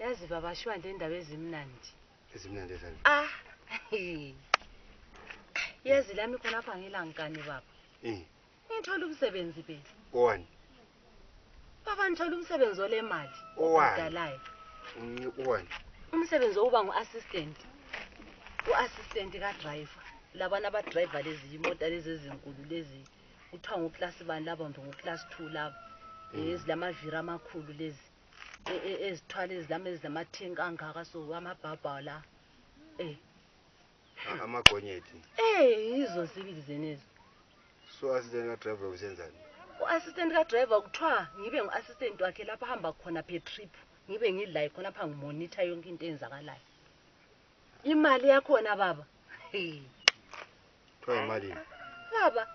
Yazi baba Shwande indaba ezimnandi. Ezimnandi esani. Yazi lami khona apha ngilankani baba. Ngithola umsebenzi phela. Owani? Baba ngithola umsebenzi olemali. Owani? Owani? Umsebenzi wokuba ngu-assistant. U-assistant ka-driver. Labana aba-driver lezi imoto lezi ezinkulu lezi. Kuthiwa ngo-class 1 laba ngo-class 2 laba. Ezilamaviri amakhulu lezi. Ezithwala ezilama ezinamathink angaka so amabhabha la. Amagonyeti. Izo sibili zenezi. So assistant ka driver usenzani? U-assistant ka driver kuthiwa ngibe ngu-assistant wakhe lapha hamba khona per trip. Ngibe ngidla khona lapha ngimonitor yonke into eyenzakalayo. Imali yakhona baba. Kuthiwa imali. Baba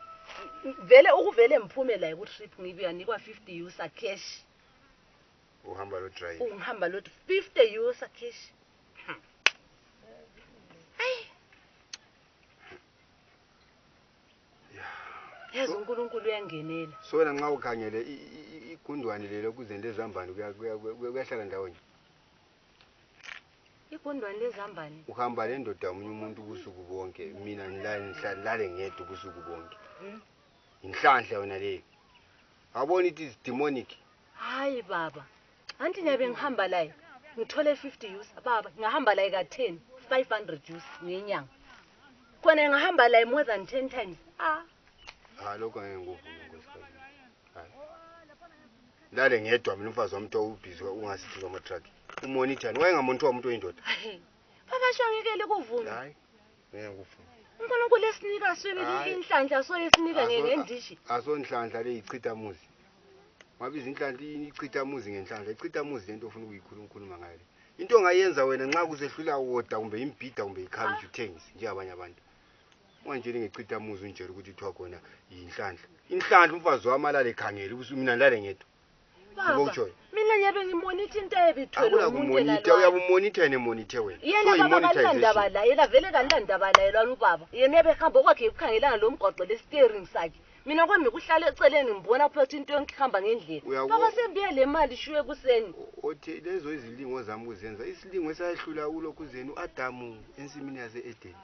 vele ukuvele ngiphume la ku-trip ngibuya nikwa 50 user cash. Uhamba lo drive. Ungihamba lo 50 user cash. Yazi uNkulunkulu uyangenela. So wena nxa ukhangele igundwane lelo kuzende ezambani kuyahlala ndawonye. Igundwane lezambani. Uhamba le ndoda umunye umuntu ubusuku bonke mina ngilale ngedwa ubusuku bonke. Inhlanhla wena leyo. Awubona it is demonic. Hayi baba. Anti ngiyabe ngihamba la ngithole 50 use baba ngihamba la ka 10 500 use ngenyanga. Khona ngihamba la more than 10 times. Lokho ngeke ngikuvuma nkosikazi. Hayi. Lale ngedwa mina umfazi wami ubhizi ungasithi ngama truck. Umonitor wayengamonitor umuntu oyindoda. Baba sho ngeke likuvume. Hayi. Ngeke ngikuvuma. uNkulunkulu esinika swebele inhlanhla so esinika ngendishi. Asonhlanhla le ichitha muzi. Mabiza inhlanhla ichitha muzi ngenhlanhla. Ichitha muzi lento ofuna ukuyikhuluma ngayo. Into ongayenza wena nxa kusehlula woda kumbe imbhida kumbe ikhabiji uthengise njengabanye abantu. Manje ngechitha muzi unjela ukuthi uthiwa khona inhlanhla. Inhlanhla umfazi wami alale khangele ukuthi mina ngilale ngedwa. Baba, mina ngiyabe ngimonitha into ebithwele umuntu la. Uyabumonitha nemonitor wena. Yena baba kalandaba la, yena vele kalandaba la yelwana ubaba. Yena ebehamba okwakhe ekukhangelana lo mgoqo le steering sakhe. Mina kwami kuhlala eceleni ngibona phethe into yonke ngendlela. Baba sembiye le mali shuwe kuseni. Othi lezo izilingo zami uzenza isilingo esayehlula kulokuzeni uAdamu ensimini yase Eden.